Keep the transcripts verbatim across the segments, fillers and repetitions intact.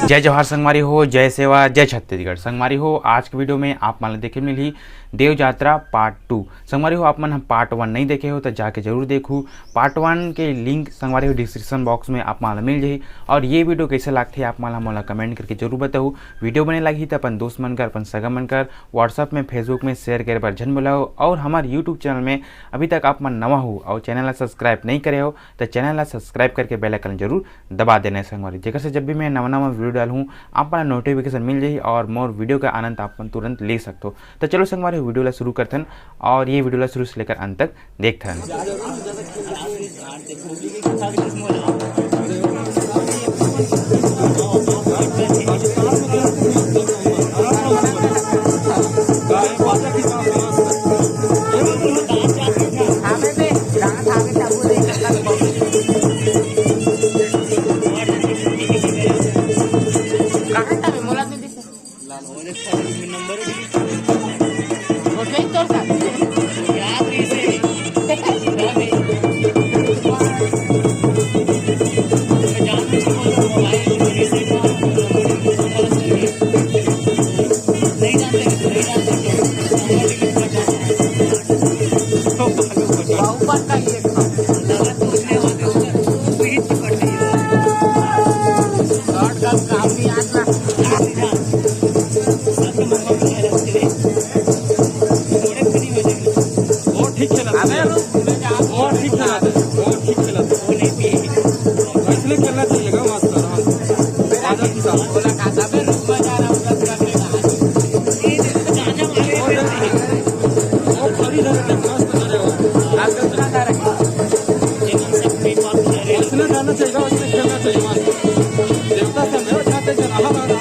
जय जोहार संगवारी हो, जय सेवा, जय छत्तीसगढ़। संगवारी हो, आज के वीडियो में आप मन ल देखे मिलही देव जात्रा पार्ट टू। संगवारी हो, आप मन ह पार्ट वन नहीं देखे हो तो जाके जरूर देखू। पार्ट वन के लिंक संगवारी हो डिस्क्रिप्शन बॉक्स में आप मन ल मिल जाही। और ये वीडियो कैसे लागथे आप मन ह मोला कमेंट करके जरूर बताहू। वीडियो बने लागही तो अपन दोस्त मन कर, अपन सगा मन कर, WhatsApp में, Facebook में शेयर करे बर झन भुलाओ। और हमारे YouTube चैनल में अभी तक आप मन नवा हो और चैनल ला सब्सक्राइब नहीं करे हो तो चैनल ला सब्सक्राइब करके बेल आइकन जरूर दबा देना है संगवारी, जेकर से जब भी मैं नवा नवा वीडियो डालूँ आप मन ला नोटिफिकेशन मिल जाही और मोर वीडियो का आनंद आप मन तुरंत ले सकते हो। तो चलो संगवारी वीडियो ला शुरू करथन और ये वीडियो ला शुरू से लेकर अंत तक देखथन। वो ठीक खेला था। वो ठीक खेला था। वो ठीक खेला था। ऐसे खेलना चाहिए, हाँ, मास्टर, हाँ। आदत के साथ। वो खड़ी धरे थे, मस्त धरे हो। ऐसे जाना चाहिए, ऐसे खेलना चाहिए, मास्टर। देवता से मेल खाते थे, रहा, रहा, रहा।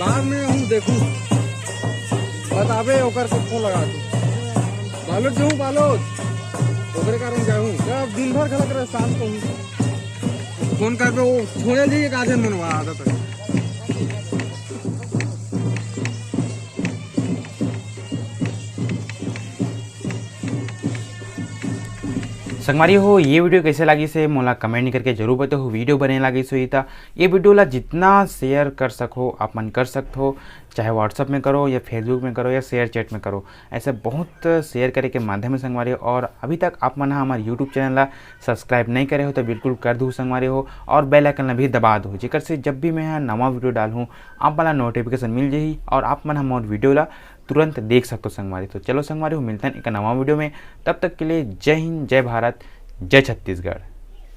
बाद में हूँ देखूँ, बताबे ओकर से फोन लगा दू। बालोद जाऊँ, बालोद, ओकरे कारण जाऊँ। अब दिन भर खड़ा करे, शाम को हूँ फोन करबे, वो छोड़े नहीं, एक आधे मनवा आदत है। संगवारी हो, ये वीडियो कैसे लागिस हे, मोला कमेंट करके जरूर बताओ। वीडियो बने लागिस होही त ये वीडियो ला जितना शेयर कर सको, आप मन कर सकत हो, चाहे WhatsApp में करो या Facebook में करो या शेयर चैट में करो। ऐसे बहुत शेयर करे के माध्यम है संगवारी हो। और अभी तक आप मन ह हमारे YouTube चैनल ला सब्सक्राइब नहीं करे हो तो बिल्कुल कर दू संगवारी हो, और बेल आइकन ला भी दबा दो, जेकर से जब भी मैं ह नवा वीडियो डालूँ, आप मन ला नोटिफिकेशन मिल जाही और आप मन ह मोर वीडियो ला तुरंत देख सकते हो संगवारी। तो चलो संगवारी हो, मिलते हैं एक नवा वीडियो में। तब तक के लिए जय हिंद, जय भारत, जय छत्तीसगढ़।